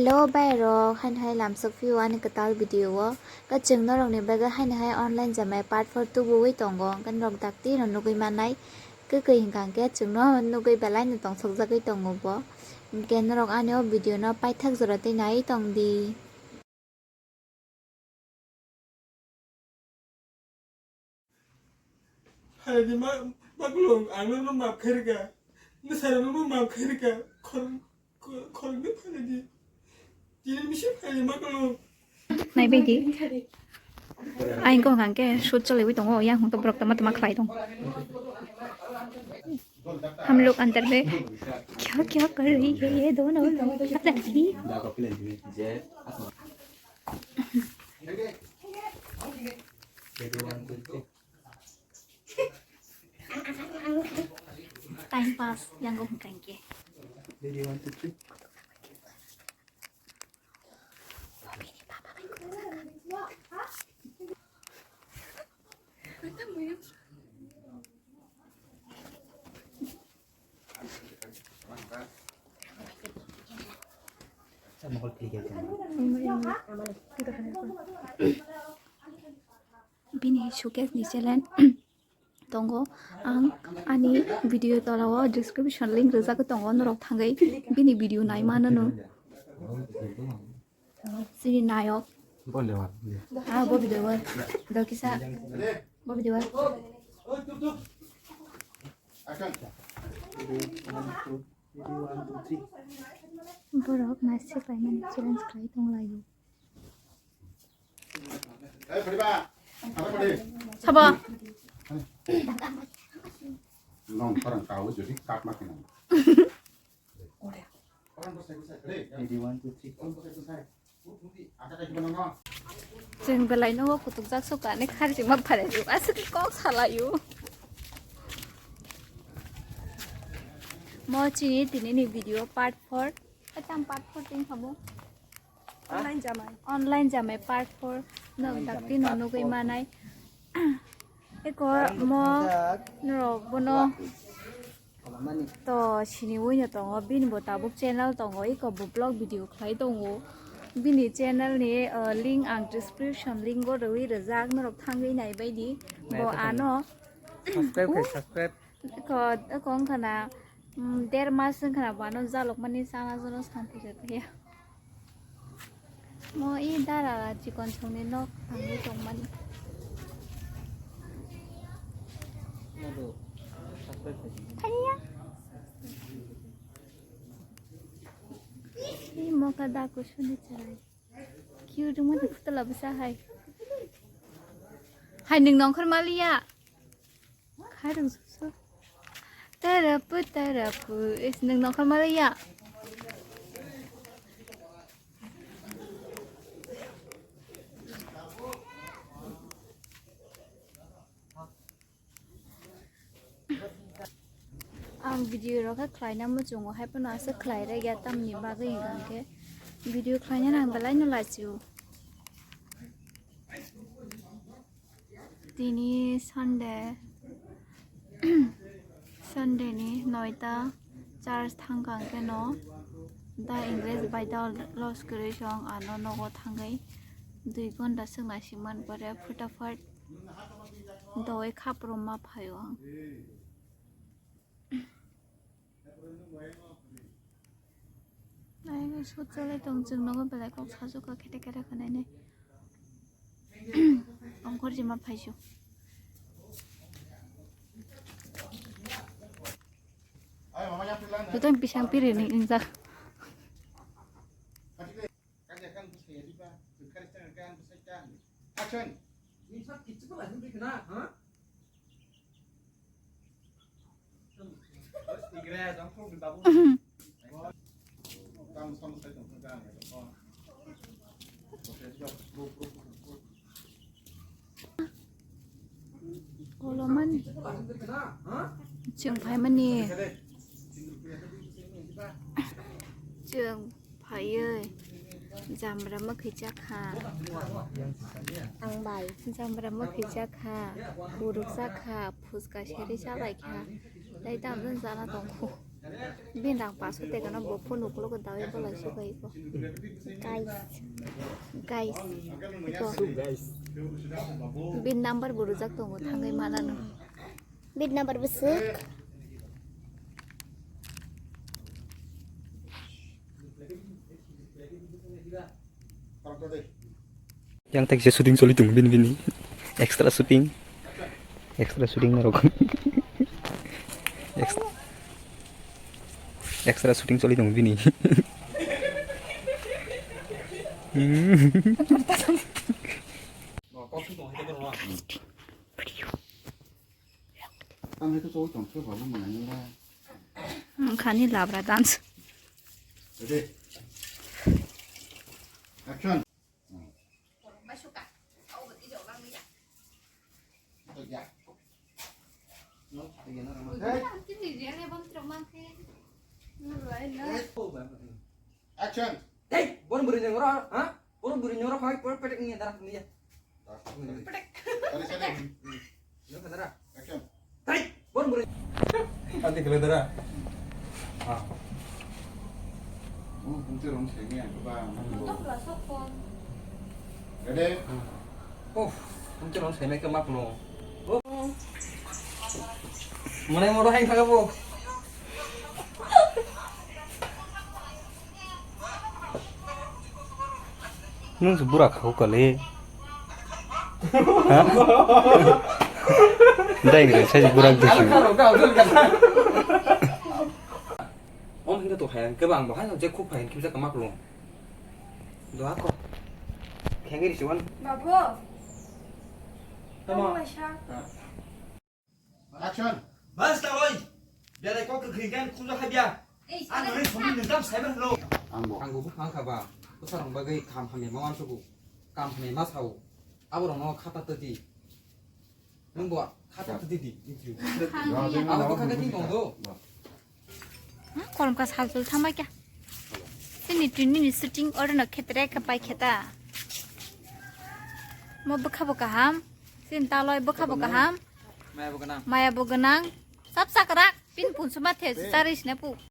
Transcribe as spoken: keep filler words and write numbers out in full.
Hello bai rok, haino hai lamsok phio ani kwtal video o. Khe chwng norok ni bagwi haino hai online jamai part four tubuwi tongo. Hwnkhe norok dakti no nugwi mannai. Kwkwi hwnkha hwnkhe chwng no nugwi belai no tongsok jagwi tongo bo. Hwnkhe norok ani o video no paithak jora twi nai tong di. Phaidi ma, maklum, ang nono maaf khairika. Nwsarok nono maaf khairika. Khor, khor, khoroknwi phaidi. Tini misi phaidi maklum. Nai baidi. Aing ko hangke shoot chalaiwi tongo, yang hung to borok tama tama khlai tong. हम लोग अंदर में क्या क्या कर रही है ये दोनों लोग, पता नहीं। Time pass, yang go hung kangke. Bini showcase ni challenge tongo. Ang ani video tola o description link rijak tongo, norok thangwi bini video nai mano no. Sini nayok. Ah, bo video wal. Dokisa. Bo video wal. Borok naisik laimani challenge khlai tonglaio. Sabo. Nong parang kau jadi cut ma kena. Ready, one, two, three. Chwng belai no kutuk jak suka ne kharjima pharai aswk kok salaio. Mo chini tini ni video part four. Atam part four ting khamu. Online jamai. Online jamai part four. No dakti no nugwi manai. Eko mo norok bono to siniwi no tongo, bini bo tabuk channel tongo, eko bo vlog video khlai tongo. Bini channel ni, uh, link ang description link o rwi rijak, norok thangwi nai baidi. Bo ano subscribe khe, subscribe. Ko, ko wngkha na, mm, der mas wngkha na bo ano jalok mani sana jono santi jataya. Mo i dara chikon songni nok tangwi tongmani. Thaiya. I moka da kusuni chwrai. Cute mo de photo labisa hai. Hai nwng nongkhor maliya. Kharang susu. Tarapu tarapu. Is nwng nongkhor maliya. Ang video rok khe khlaina muchungo, hai phano aswk khlai rwya tamni bagwi hwnkha khe video khlaina nang belai no lachio. Tini Sunday, Sunday ni noita church thangkha hwnkhe no da English bai da los kwrwi song ano nogo thangwi dui ghonta swk naisikman pore phutaphat doi khaprum ma phaio ang. Naina sut cholai tong chwng nogo belai kok sajwk kha khete khete khwnainai. Ongkhor jima phaisu. Joto bisang piri ni ingjak. Action. Kolomani. Chwng phaimani. Chwng phaiwi jamra mwkhwi chakha. Ang bai. Jamra mwkhwi chakha. Buruk chakha. Phuska seri chalaikha. Tei tamjani chana tongkhu. Bin rang paso te gana bo phone uklo ko dawi bolai so bai ko. Guys. Guys. Iko. Bin number bo rwjak tongo, thangwi manano. Bin number bwswk. Yang tak shooting choli tung bini bini. Extra shooting. Extra shooting na rokon. Ex-, extra shooting choli tung bini. Hmm. Ang hai to chol tong khe babo manai nang la. Ang khani labra dance. Ready? Action. Action. Hey, bon buri nyong ro, ha? Bon buri nyong ro, hai, por petek ni darah ni ya. Petek. Sorry, sorry. Nyong ka darah. Action. Hey, bon buri. Ati kele darah. Ah. Oh, pungti rom sini ya, coba. Ready? Oh, pungti rom sini ke mak no. Oh. Mana yang mau doain kagak bu? Nung se bura kha kale. Ha? Dai re sai bura dusu. Om hinga to hayang ke bang bahai je khuk phain kibja kama klung. Doa ko. Khengri siwan. Babu. Tamo. Tamo sa. Action. Bas taloi. Belai kok kwkhwi gan khunjo habya. Ang nini songni nizam saiban hlo. Angbo. Angbo buphang kha ba. Bwsarok bagwi kam hamya ma wansugo. Kam hamya ma sao. Aborokno khata twtwi. Nwng bo khata twtwi di. Abo bwkha khe thik tong do. Kolom ka sal sul thangbai kya. Sini tuni ni shooting oro no khetre ka pai kheta. Mo bwkha bo kaham. Sini taloi bwkha bo kaham. Maya bo gwnang. Maya bo gwnang. Sap sak rak. Pin pun suma the sari sina pu.